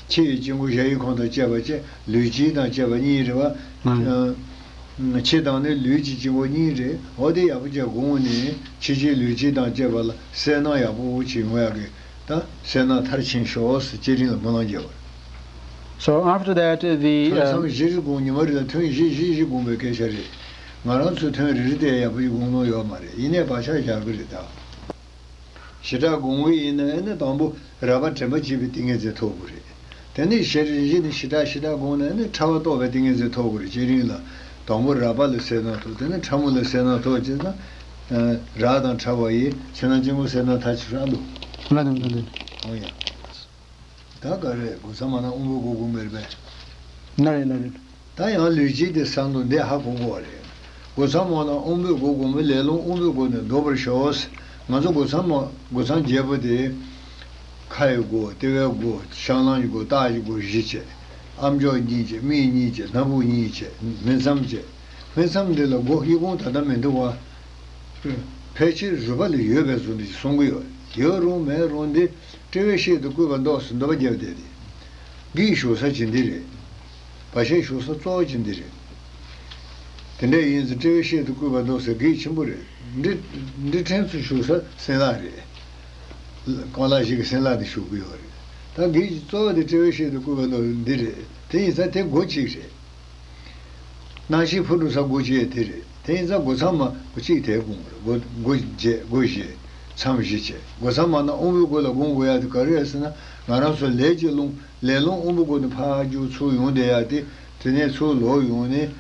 ཕྱི་ཡི་དཀྱིལ་འཁོར་གཞལ་ཡས་ཁང་དང་བཅས་པ་བཅས། ལུས་དཀྱིལ་དང་བཅས་པ་གཉིས་རེད་པ། ཕྱི་དང་ནི་ལུས་ཀྱི་དཀྱིལ་འཁོར་གཉིས་རེད། འོ་དེ་ཡག་པོ་བྱས་སྒོམ་ནས། ཕྱི་ཕྱིའི་ལུས་དཀྱིལ་དང་བཅས་པ་ལ་གསལ་སྣང་ཡག་པོ་བྱེད་ཡོང་ཡག་གི། ད་གསལ་སྣང་མཐར་ཕྱིན་ཤོག་ཟེར་བསྐྱེད་རིམ་ལ་སྨོན་ལམ་རྒྱག་པ་རེད། So after that, the, ཐུན་uh, མཚམས་བཞིར་སྒོམ། ཉི་མ་རེ་ལ་ཐུན་བཞི་བཞི་བཞི་སྒོམ་པའི་སྐད་ཆ་རེད། ང་རང་ཚོས་ཐུན་རེ་རེ་དེ་ཡག་པོ་ཞིག་སྒོམ་ལོང་ཡོད་མ་རེད། ཡིན་ནའི་བག་ཆགས་བཞག་གི་རེད་ད། ཞེ་དྲག་སྒོམ་གི་ཡིན་ན་ནི། དང་པོ་རགས་པ་དྲན་པ་བྱེད་པའི་ཏིང་ངེ་འཛིན་ཐོབ་དགོས་རེད། དེ་ནས་ཞེ་རེ་བཞི་ནས་ཞེ་དྲག་ཞེ་དྲག་སྒོམ་ན་ནི་ཕྲ་བ་རྟོགས་པའི་ཏིང་ངེ་འཛིན་ཐོབ་དགོས་རེད། བསྐྱེད་རིམ་ལ་དང་པོ་རགས་པ་ལ་གསལ་སྣང་ཐོབ། དེ་ནས་ཕྲ་མོ་ལ་གསལ་སྣང་ཐོབ་བྱས་ཙང་། རགས་དང་ཕྲ་བ་ཡི། ཕྱི་ནང་དཀྱིལ་འཁོར་གསལ་སྣང་མཐར་ཕྱིན་ཤོག་ཨ། འདུག་ལ་འདུག་ལ་འདུག་འོ་ཡ། ད་ག་རེ། སྒོ་མཚམས་མ་ན་དབང་པོའི་སྒོ་སྒོམ་པ་རེད་པས། ན་རེ་ན་རེ། ད་ཡང་ལུས་དཀྱིལ་དེ་གསལ་སྣང་འདི་ཧ་གོ་དགོས་པ་རེད། སྒོ་མཚམས་མ་ན་དབང་པོའི་སྒོ་སྒོམ་པས། ལས་རླུང་དབང་པོའི་སྒོ་ནས་ལྡོག་པར་ཤོག་ང་ཚོ་སྒོ་མཚམས་མ། སྒོ་མཚམས་བརྒྱད་པོ་དེ། ཁའི་སྒོ། ལྟེ་བའི་སྒོ། བཤང་ལམ་གྱི་སྒོ། ལྟག་གི་སྒོ་བཞི་བྱས། ཨ་མཆོག་གཉིས་བྱས། སྨད་གཉིས་བྱས། སྣ་བུག་གཉིས་བྱས། སྨད་མཚམས་བྱས། སྨད་མཚམས་འདི་ལ་སྒོ་དབྱེ་སྒོ་ད་ལྟ་མི་འདུག་པ། ཕལ་ཆེར་རུས་པ་ལ་ཡོད་པའི་བཟོ་འདྲ་ཞིག་གསུང་གི་ཡོད། ཡོད་རུང་མེད་རུང་འདི། དཔྲལ་བའི་ཤེལ་དུ་བཀོད་པ་མདོགས་སུ་འདོད་པ་རྒྱབ་བསྡད་དེ། འགིག་ཞུགས་ས་ཅིག་འདི་རེད། བ་ཤའི་ཞུགས་ས་གཙོ་བོ་ཅིག་འདི་རེད། དེ་འདྲ་ཡིན་ཙང་དཔྲལ་བའི་ཤེལ་དུ་བཀོད་པ་མདོགས་ས་འགིག་ཆེན་པོ་རེད། འདི། འདི་ཕྲན་ཚུན་ཞུགས་ས་སྲིན་ལག་རེད། རྐང་ལག་ཞིག་གི་སྲིན་ལག་དེ་ཞུགས་ཀྱི་ཡོད་རེད། ད་འགིག་གི་གཙོ་བོ་དེ་དཔྲལ་བའི་ཤེལ་དུ་བཀོད་པ་མདོགས་འདི་རེད། དེ་ཡིན་ཙང་དེ་སྒོ་གཅིག་རེད། རྣམ་ཤེས་འཕུར་འགྲོ་ས་སྒོ་གཅིག་དེ་རེད། དེ་ཡིན་ཙང་སྒོ་མཚམས་མ་སྒོ་གཅིག་དེ་སྒོམ་དགོས་རེད། སྒོ། སྒོ་བརྒྱད། སྒོ་བཞི། མཚམས་བཞི་བྱས། སྒོ་མཚམས་མ་ན་དབང་པོའི་སྒོ་ལ་སྒོམ་དགོས་ཡག་དེ་ག་རེ་རེད་ཟེར་ན། ང་རང་ཚོ་ལས་ཀྱི་རླུང་། ལས་རླུང་དབང་པོའི་སྒོ་ནས་ཕར་རྒྱུག་ཚུར་ཡོང་བསྡད་ཡག་དེ། དེ་ནས་ཚུར་ལོག་ཡོང་ནས།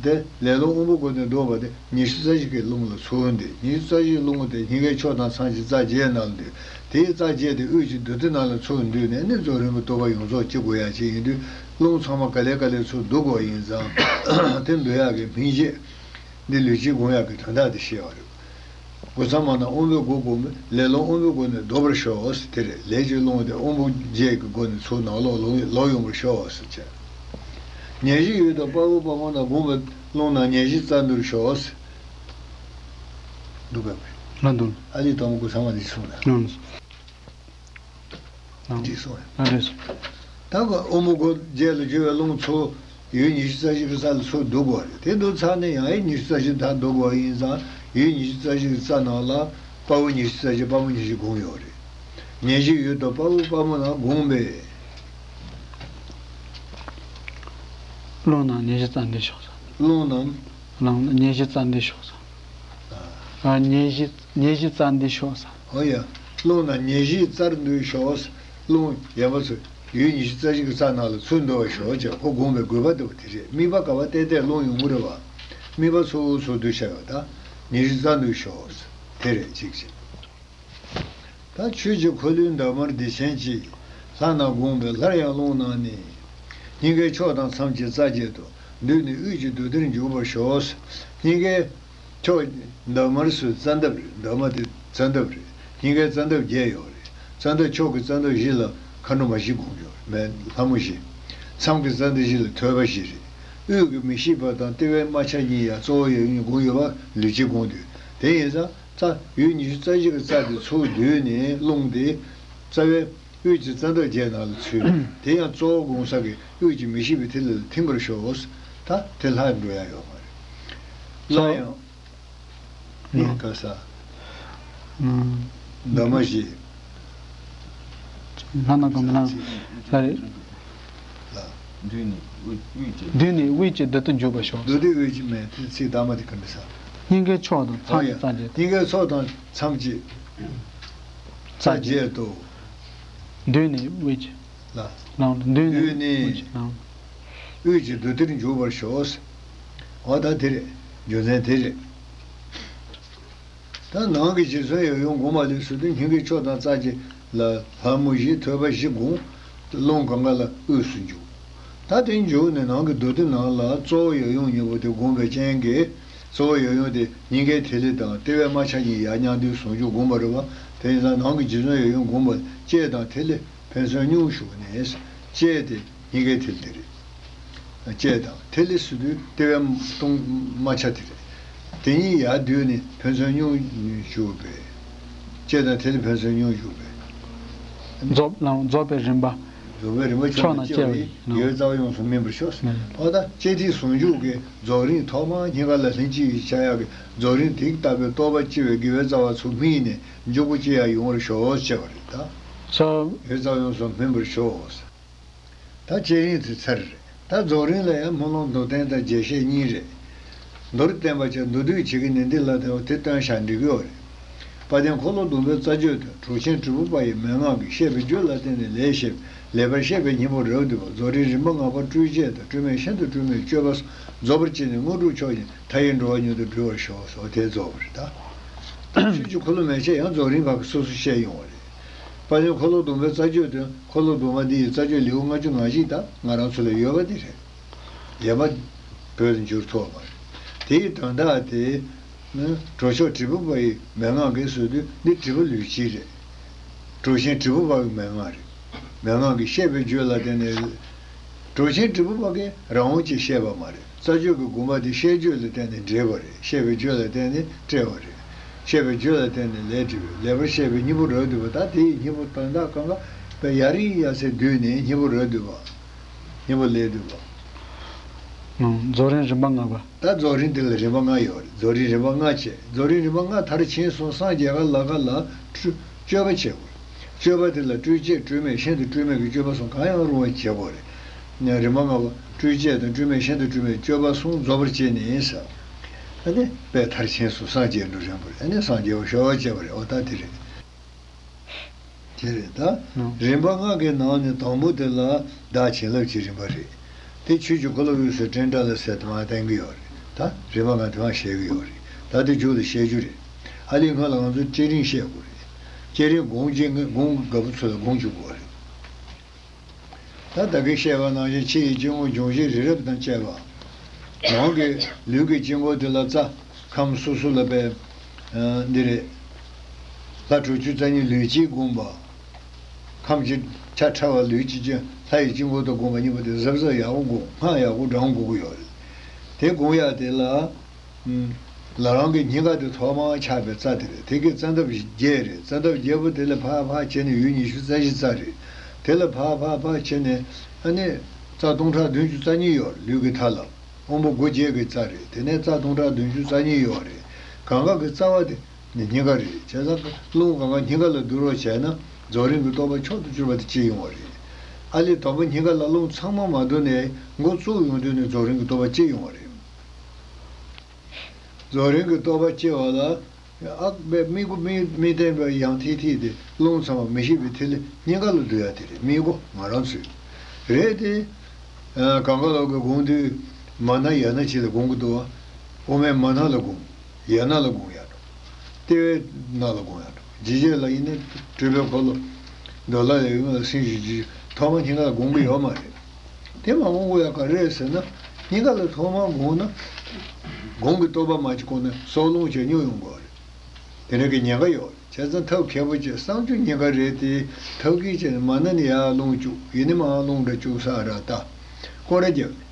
དེ་ལས་རླུང་དབང་པོའི་སྒོ་ནས་ལྡོག་པ་དེ་ཉི་ཤུ་རྩ་བཞི་གི་རླུང་ལ་ཚུར་འདུས། ཉི་ཤུ་རྩ་བཞི་རླུང་དེ་སྙིང་གའི་ཕྱོགས་དང་མཚམས་ཀྱི་རྩ་བརྒྱད་ནང་ལ་འདུས། དེའི་རྩ་བརྒྱད་དེ་དབུས་ཀྱི་རྡུལ་སྟེང་ནང་ལ་ཚུར་འདུས་ནས་ནི་རྫོགས་རིམ་པའི་རྟོགས་པ་ཡོངས་རྫོགས་སྐྱེ་དགོས་ཡ་ཅིག་ཡིན་དུས། རླུང་ཚང་མ་ག་ལེ་ག་ལེ་ཚུར་བསྡུ་དགོས་ཡིན་ཙང་། དེ་འདུ་ཡག་གི་སྨིན་བྱེད། འདི་ལུས་དཀྱིལ་སྒོམ་ཡག་གི་དོན་དག་དེ་བཤད་པ་རེད། སྒོ་མཚམས་མ་ན་དབང་པོའི་སྒོ་བསྒོམས་པས་ལས་རླུང་དབང་པོའི་སྒོ་ནས་ལྡོག་པར་ཤོག་ཟེར། དེ་རེད། ལས་ཀྱི་རླུང་དེ་དབང་པོ་བརྒྱད་ཀྱི་སྒོ་ནས་ཚུར་ནང་ལོགས་ལོག་ལོག་ཡོང་བར་ཤོག་ཟེར་བྱས། ནད་གཞི་ཡོད་དོ། དཔའ་བོ་དཔའ་མོ་རྣམས་བསྒོམས་པས་རླུང་རྣམས་ནད་གཞི་རྩ་འདུལ་ཤོག་ཟེར། འདུག་གམ། ལ་འདུལ། ཨ་ལི་དང་པོ་སྒོ་མཚམས་མ་འདི་གསུངས་ལ། ལགས། འགྲིག་སོང་། ཨ་རེད་སོ། ད་ག་དབང་པོ་སྒོ་བརྒྱད་ལ་གྱུར་པའི་རླུང་ཚུར་ཡུལ་ཉི་ཤུ་རྩ་བཞི་གི་རྩ་ལ་ཚུར་བསྡུ་དགོས་རེད། དེ་བསྡུ་ཚར་ནས་ཡང་ཡུལ་ཉི་ཤུ་རྩ་བཞི་ད་བསྡུ་དགོས་ཡིན་ཙང་། ཡུལ་ཉི་ཤུ་རྩ་བཞི་གི་རྩ་ནང་ལ་དཔའ་བོ་ཉི་ཤུ་རྩ་བཞི་དཔའ་མོ་ཉི་ཤུ་བསྒོམས་ཡོད་རེད། ནད་གཞི་ཡོད་དོ། དཔའ་བོ་དཔའ་མོ་རྣམས་བསྒོམས་པས། རླུང་རྣམས་ནད་གཞི་རྩ་འདུལ་ཤོག་ཟེར། རླུང་རྣམས། རླུང་ནད་གཞི་རྩ་འདུལ་ཤོག་ཟེར། ཨ། ནད་གཞི། ནད་གཞི་རྩ་འདུལ་ཤོག་ཟེར། ཨོ་ཡ། རླུང་རྣམས་ནད་གཞི་རྩར་འདུལ་ཤོག། རླུང་ཡན་པ་ཚོ་ཡུལ་ཉི་ཤུ་རྩ་བཞི་གི་རྩ་ནང་ལ་ཚུར་འདུ་བར་ཤོག་ཅེས་ཁོ་དགོངས་པའི་དགོས་པ་འདུག། དེ་རེད། དམིགས་པ་ག་བ་བལྟས་བལྟས་རླུང་ཡོང་གི་རེད་བ། དམིགས་པ་ཚུར་ཚུར་འདུ་བྱ་ཡོད་ད། ནད་གཞི་རྩ་འདུལ་ཤོག། དེ་རེད་གཅིག་བྱས། ད་ཆོས་ཀྱི་འཁོར་ལོའི་འདབ་མར་བདེ་ཆེན་གྱིས། ལྷ་རྣམས་བསྒོམས་པས་སླར་ཡང་རླུང་རྣམས་ནི། སྙིང་གའི་ཕྱོགས་དང་མཚམས་ཀྱི་རྩ་བརྒྱད་དུ། འདུས་ནས་དབུས་ཀྱི་རྡུལ་སྟེང་འཇུག་པར་ཤོག། སྙིང་གའི་ཕྱོགས་འདབ་མར་སུ་རྩ་འདབ་རེད། འདབ་མ་དེ་རྩ་འདབ་རེད། སྙིང་གའི་རྩ་འདབ་བརྒྱད་ཡོད་རེད། རྩ་འདབ་ཕྱོགས་ཀྱི་རྩ་འདབ་བཞི་ལ་མཁའ་འགྲོ་མ་བཞི་བསྒོམས་ཡོད་རེད། མེད་ལྷ་མོ་བཞི། མཚམས་ཀྱི་རྩ་འདབ་བཞི་ལ་ཐོད་པ་བཞི་རེད། དབུས་ཀྱི་མི་ཤིགས་པ་དང་ལྟེ་བའི་རྨ་བྱ་གཉིས་ཡང་གཙོ་བོ་ཡབ་ཡུམ་བསྒོམས་ཡོད་པ་ལུས་དཀྱིལ་བསྒོམས་དུས། དེ་ཡིན་ཙང་། རྩ། ཡུལ་ཉི་ཤུ་རྩ་བཞི་གི་རྩ་དེ་ཚུར་བསྡུས་ནས་རླུང་དེ་རྩ་བའི་དབུས་ཀྱི་རྩ་འདབ་བརྒྱད་ནང་ལ་ཚུད། དེ་ཡང་གཙོ་བོ་བསྒོམ་ས་གི་དབུས་ཀྱི་མི་ཤིགས་པའི་ཐིག་ལེ་ལ་ཐིམ་པར་ཤོག། ད་དེ་ལྷག་འགྲོ་ཡ་ཡོད་མ་རེད། སླར་ཡང་། ནི་ག་ས། འདབ་མ་བཞི། ལྷ་ན་གོ་མི་ལ། ལ་རེད། ལ། འདུས་ནས་དབུས་དབུས་ཀྱི། འདུས་ནས་དབུས་ཀྱི་རྡུལ་དུ་འཇུག་པར་ཤོག། རྡུལ་དུ་དབུས་ཀྱི་མེད་དེ་ཚིག་དག་མ་དེ་ག་འདྲ་ས། སྙིང་གའི་ཕྱོགས་དང་མཚམས་ཀྱི་རྩ་བརྒྱད། སྙིང་གའི་ཕྱོགས་དང་མཚམས་ཀྱི་རྩ་བརྒྱད་དུ། འདུས་ནས་དབུས་ཀྱི། ལ། ལ་འདུས་ནས་འདུས་ནས་དབུས་ཀྱི་ལ། དབུས་ཀྱི་རྡུལ་དུ་འཇུག་པར་ཤོག། འོ་ད་དེ་རེད། རྒྱུ་མཚན་དེ་རེད། ད་ནང་གི་རྗེ་བཙུན་ཡབ་ཡུམ་བསྒོམ་པ་ལས་སུ་དུ་སྙིང་གའི་ཕྱོགས་དང་རྩ་བརྒྱད་ལ་ལྷ་མོ་བཞི་ཐོད་པ་བཞི་བསྒོམ། རླུང་གང་ག་ལ་དབུས་སུ་འཇུག། ད་དེ་འཇུག་ནས་ནང་གི་རྡུལ་དེ་ནང་ལ་གཙོ་བོ་ཡབ་ཡུམ་གཉིས་པོ་དེ་བསྒོམ་པའི་རྐྱེན་གྱིས་གཙོ་བོ་ཡབ་ཡུམ་དེ་སྙིང་གའི་ཐིག་ལེ་དང་ལྟེ་བའི་རྨ་བྱ་གཉིས་ཡར་མཉམ་འདུས་ཟུང་འཇུག་བསྒོམ་པ་རེད་བ། དེ་ཡིན་ཙང་ནང་གི་རྗེ་བཙུན་ཡབ་ཡུམ་བསྒོམ་པ་ལྕེ་དང་ཐིག་ལེ་ཕན་ཚུན་སྙོམས་ཞུགས་ནས། ལྕེ་དེ། སྙིང་གའི་ཐིག་ལེ་རེད། ལྕེ་དང་ཐིག་ལེ་སུ་དུས་ལྟེ་བའི་སྟོང་རྨ་བྱ་དེ་རེད། དེ་གཉིས་ཡར་བསྡུས་ནས་ཕན་ཚུན་སྙོམས་ཞུགས་པས། ལྕེ་དང་ཐིག་ལེ་ཕན་ཚུན་སྙོམས་ཞུགས་པས། རྫོགས་ལམ་རྫོགས་པའི་རིམ་པ། རྫོགས་པའི་རིམ་པ་ཕྱོགས་ན་སྐྱེ་བ་ཡིན་ནོ། དགེ་བའི་རྩ་བ་ཡོངས་སུ་སྨིན་པར་ཤོག། ཨོ་ད་ལྕེ་ཐིག་ཟུང་འཇུག་གི་རྫོགས་རིམ་ཐོག་མ་སྙིང་ག་ལ་ལྷན་ཅིག་ཡིན་ཆགས་ཡག་གི་རྫོགས་རིམ་དེ་ལྟ་བུའི་རྟོགས་པ་སྐྱེ་བའི་དགེ་བའི་རྩ་བ་ཚུར་སྨིན་ནས་མགྱོགས་པོ་སྐྱེ་ཡག་ཡོང་བར་ཤོག་ཅེས་པ་རེད་ད། ལྕེའི་རྩ་བ་ཡོངས་སུ་སྨིན་པར་ཤོག། ད་བསྐྱེད་རིམ་དེ་ཚར་རེད། ད་རྫོགས་རིམ་ལ་ཡང་སྨོན་ལམ་མདོར་བསྟན་དང་རྒྱས་བཤད་གཉིས་རེད། མདོར་བསྟན་པ་བྱས་མདོར་བསྡུས་བྱེད་ཀྱི་ནི་འདི་ལ་དེ་བ་དེ་སྟོན་བྱ་འགྲིག་གི་ཡོད་རེད། དཔལ་ལྡན་འཁོར་ལོ་སྡོམ་པའི་རྩ་རྒྱུད་དུ་གྲོགས་ཆེན་དྲིལ་བུ་པ་ཡི་མན་ངག་གིས་བཤད་པའི་རྒྱུད་ལ་བརྟེན་ནས་ལས་བཤད་པའི་ལེགས་པར་བཤད་པའི་སྙིང་པོ་རབ་བསྡུས་པ་རྫོགས་རིམ་རིམ་པ་ལྔ་པ་སྤྲོས་བཅས་དང་སྤྲོས་མེད་ཤིན་ཏུ་སྤྲོས་མེད་སྤྱོད་པ་རྫོགས་པར་བྱས་ནས་དངོས་གྲུབ་མཆོག་ཡིན་མཐའ་ཡས་འགྲོ་བ་མྱུར་དུ་འགྲོ་བར་ཤོག་སོགས་དེ་རྫོགས་པ་རེད་ད། ཆོས་ཀྱི་འཁོར་ལོ་མན་ཆད་ཡང་རྫོགས་རིམ་བར་གྱི་སོ་སོ་བཤད་ཡོང་བ་རེད། དཔལ་ལྡན་འཁོར་ལོ་སྡོམ་པའི་རྩ་རྒྱུད་དུ་འཁོར་ལོ་སྡོམ་པ་འདི་ཡི་རྩ་རྒྱུད་ལེའུ་ལྔ་བཅུ་ང་བཞི་དག་ང་རང་ཚོ་ལ་ཡོད་པ་འདི་རེད། ཡོད་པ་བོད་དུ་འགྱུར་ཐུབ་པ་མ་རེད། དེའི་དོན་དག་དེ་ནི་གྲོགས་མཆོག་དྲིལ་བུ་པ་ཡི་མན་ངག་གིས་ཟེར་དུས་འདི་དྲིལ་བུ་ལུས་དཀྱིལ་རེད། གྲོགས་ཆེན་དྲིལ་བུ་པ་ཡི་མན་ངག་རེད། མན་ངག་གིས་བཤད་པའི་རྒྱུད་ལ་བརྟེན་ནས། གྲོགས་ཆེན་དྲིལ་བུ་པ་གིས་རང་དབང་གིས་བཤད་པ་མ་རེད། རྩ་རྒྱུད་ཀྱི་དགོངས་པ་དེ་བཤད་རྒྱུད་ལ་བརྟེན་ནས་འགྲེལ་བ་རེད། བཤད་པའི་རྒྱུད་ལ་བརྟེན་ནས་བཀྲལ་བ་རེད། བཤད་པའི་རྒྱུད་ལ་བརྟེན་ནས་ལས་འབྲས་པའི་ལེགས་པར་བཤད་པའི་སྙིང་པོ་རབ་བསྡུས་པ། ད་དེ་ཡི་སྙིང་པོ་དོན་དག་གང་ག་པའི་ཡ་རིང་ཡ་ཚེ་བསྡུས་ནས་སྙིང་པོ་རབ་བསྡུས་པ། སྙིང་པོ་ལས་བསྡུས་པ། རྫོགས་རིམ་རིམ་པ་ལྔ་པ། ད་རྫོགས་རིམ་དེ་ལ་རིམ་པ་ལྔ་ཡོད་རེད། རྫོགས་རིམ་རིམ་པ་ལྔ་བྱས། རྫོགས་རིམ་རིམ་པ་ལྔ་མཐར་ཕྱིན་སོང་སངས་རྒྱས་ག་ལ་ག་ལ་སྤྲོ་སྤྱོད་པ་བྱེད་དགོས། སྤྱོད་པ་དེ་ལ་སྤྲོས་བཅས་སྤྲོས་མེད་ཤིན་ཏུ་སྤྲོས་མེད་ཀྱི་སྤྱོད་པ་གསུམ་གང་ཡང་རུང་བ་བྱེད་དགོས་རེད། རིམ་པ་ལྔ་པ་སྤྲོས་བཅས་དང་སྤྲོས་མེད་ཤིན་ཏུ་སྤྲོས་མེད་སྤྱོད་པ་གསུམ་རྫོགས་པར་བྱས་ནས་ཟེར། ཨ་ནི་དཔལ་མཐར་ཕྱིན་སོང་སངས་རྒྱས་འགྲོ་རན་པོ་རེད། ཨ་ནི་སངས་རྒྱས་པ་ཤོག་ཅེས་པ་རེད། འོ་ད་དེ་རེད། དེ་རེད་ད། རིམ་པ་ལྔ་གི་ནང་ནས་དང་པོ་དེ་ལ་བདག་བྱིན་རླབས་ཀྱི་རིམ་པ་རེད། དེ་ཆོས་ཀྱི་འཁོར་ལོ་དབུས་སུ་སྤྲིན་བྲལ་ལ་ཟེར་དུ་མ་བསྟན་གྱི་ཡོད་རེད། ད་རིམ་པ་ང་དེ་མ་བཤད་གི་ཡོད་རེད། ད་དེ་མཇུག་ལ་བཤད་རྒྱུ་རེད། ཨ་ལས་སྔོན་ལ་ང་ཚོ་བསྐྱེད་རིམ་བཤད་དགོས་རེད། བསྐྱེད་རིམ་སྒོམ་བྱེད་སྔོན་སྒོམ་དགའ་པོ་ཚོ་ལ་སྒོམ་བཅུག་དགོས་རེད། ད་ད་གིན་བཤད་པ་ནང་བཞིན་ཕྱི་ཡི་སྐྱེ་བོ་འབྱུང་བཞི་རི་རབ་དང་བཅས་པ། ནང་གི་ལུས་ཀྱི་དཀྱིལ་འཁོར་དེ་ལ་རྩ་ཁམས་སོ་སོ་ལ་པའི། འདི་རེད། ལྷ་དྲུག་ཅུ་རྩ་གཉིས་ལུས་གཅིག་བསྒོམས་པ། ཁམས་ཀྱི་ཆ་ཕྲ་བ་ལུས་གཅིག་ཅན་ལྷ་ཡི་སྐྱེ་འགོག་ཏུ་བསྒོམས་པ་གཉིས་པོ་དེ་གཟབ་གཟབ་ཡག་པོ་བསྒོམ། སྔགས་ཡག་པོ་བགྲང་དགོས་ཀྱི་ཡོད་རེད། དེ་བསྒོམ་ཡག་དེ་ལ། ལ་རང་གི་སྙིང་ག་དེ་ཐོག་མར་ཆགས་པའི་རྩ་དེ་རེད། དེ་གི་རྩ་འདབ་བརྒྱད་རེད། རྩ་འདབ་བརྒྱད་པོ་དེ་ལ་ཕར་ཕར་བྱས་ནས་ཡུལ་ཉི་ཤུ་རྩ་བཞི་རྩ་རེད། དེ་ལ་ཕར་ཕར་ཕར་བྱས་ནས་ཨ་ནི་རྩ་སྟོང་ཕྲག་བདུན་ཅུ་རྩ་གཉིས་ཡོད་རེད། ལུས་ཀྱི་མཐའ་ལ་དབང་པོ་དགུ་བརྒྱད་ཀྱི་རྩ་རེད། དེ་ནས་རྩ་སྟོང་ཕྲག་བདུན་ཅུ་རྩ་གཉིས་ཡོད་རེད། གང་ག་གི་རྩ་བ་དེ། ནི་སྙིང་ག་རེད། བྱས་ཙང་རླུང་གང་ག་སྙིང་ག་ལ་བསྡུ་རོགས་བྱས་ན་རྫོགས་རིམ་གྱི་རྟོགས་པ་མཆོག་ཏུ་གྱུར་པ་དེ་སྐྱེ་ཡོང་བ་རེད། ཨ་ལས་དང་པོ་སྙིང་ག་ལ་རླུང་ཚང་མ་མ་བསྡུ་ནས་འགོ་བཙུགས་ཡོང་དུས་ནི་རྫོགས་རིམ་གྱི་རྟོགས་པ་སྐྱེ་ཡོང་བ་རེད། རྫོགས་རིམ་གྱི་རྟོགས་པ་སྐྱེ་བ་ལ་ཨ་པའི་དམིགས་སྒོ་དམིགས་དམིགས་རྟེན་པའི་ཡང་ཐིག་ཐིག་དེ་རླུང་ཚང་མ་མི་ཤེས་པའི་ཐིག་ལེ་སྙིང་ག་ལ་བསྡུ་ཡ་དེ་རེད། དམིགས་སྒོ་ང་རང་ཚོས་རེད་དེ། གང་ག་ལོག་གི་སྒོམ་དུས་མ་ན་ཡ་ན་ཅིག་ལ་སྒོམ་གི་འདུག་བ། དབུ་མའི་མ་ན་ལ་སྒོམ། ཡ་ན་ལ་སྒོམ་ཡ་འགྲོ། ལྟེ་བའི་ན་ལ་སྒོམ་ཡ་འགྲོ། ཇི་བྱས་ལ་ཡིན་ན་སྤྲུལ་པའི་འཁོར་ལོ། འདོད་ལྷ་ཡི་ཡུམ་ལ་སེམས་ཤིང་ཇི་ཐོག་མ་སྙིང་ག་ལ་སྒོམ་གི་ཡོད་མ་རེད། དེ་མ་སྒོམ་གི་ཡོད་ག་རེ་རེད་ཟེར་ན། སྙིང་ག་ལ་ཐོག་མ་སྒོམ་ན། སྒོམ་གི་རྟོགས་པ་མ་གཅིག་གོ་ན་སྲོག་རླུང་ཆེ་ཉུང་ཡོང་གི་རེད། དེ་འདྲ་གི་ཉེན་ཁ་ཡོད་རེད། བྱས་ཙང་ཐབས་མཁས་པོ་བྱས་བསམ་བྱུང་ཉེན་ཁ་རེད་དེ། ཐབས་མཁས་བྱས་ནས་མ་ན་ནི་ཡར་རླུང་བཅུག་ཡིན་ནི་མར་རླུང་འདྲ་བཅུག་ས་ར་ད། སྐོར་ར་རྒྱབ་ནས།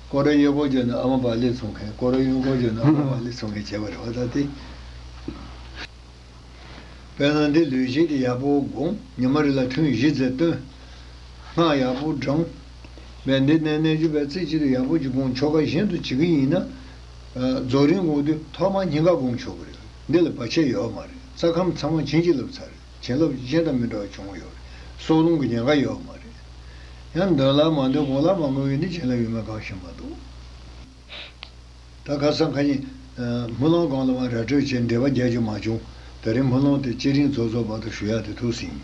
སྐོར་ར་གཡས་སྐོར་རྒྱབ་ནས་ཨ་མ་བག་ལེབ་འཚོང་མཁན། སྐོར་ར་གཡོན་སྐོར་རྒྱབ་ནས་ཨ་མ་བག་ལེབ་འཚོང་མཁན་བྱས་པ་རེད་བ་ད་དེ། དཔེར་ན་འདི་ལུས་བཞི་དེ་ཡག་པོ་སྒོམ། ཉི་མ་རེ་ལ་ཐུན་བཞི་ཙམ་བཏོན། སྔགས་ཡག་པོ་བགྲང་། བས་འདི་ནས་གནས་གྱུར་པའི་རྩེ་གཅིག་ཏུ་ཡག་པོ་ཅིག་སྒོམ། ཆོ་ག་བཞིན་དུ་བྱེད་ཀྱི་ཡིན་ན། རྫོགས་རིམ་སྒོམ་དུས་ཐོག་མར་སྙིང་ག་སྒོམ་ཆོག་གི་རེད། འདི་ལ་བར་ཆད་ཡོད་མ་རེད། རྩ་ཁམས་ཚང་མ་བྱིན་གྱིས་བརླབས་ཚར་རེད། བྱིན་རླབས་གཞན་དང་མི་འདྲ་བ་བྱུང་ཡོད་རེད། སྲོག་རླུང་གི་ཉེན་ཁ་ཡོད་མ་རེད། ཡང་འདོད་ལྷ་མ་འདོད་གང་ལ་མ་དགོས་ཡིན་ན་བྱིན་རླབས་ཡོད་མེད་གང་ཤེས་མ་འདུག་ད་ཁ་སང་ཁ་ཉིན། སྨོན་ལམ་སྒང་ལ་མ་ར་སྤྲོད་བྱས་འབྲེལ་བ་རྒྱག་རྒྱུ་མ་བྱུང་། ད་རིང་སྨོན་ལམ་དེ་བསྐྱེད་རིམ་རྫོགས་རྫོགས་བར་དུ་ཞུ་ཡག་དེ་ཐུགས་ཟིན།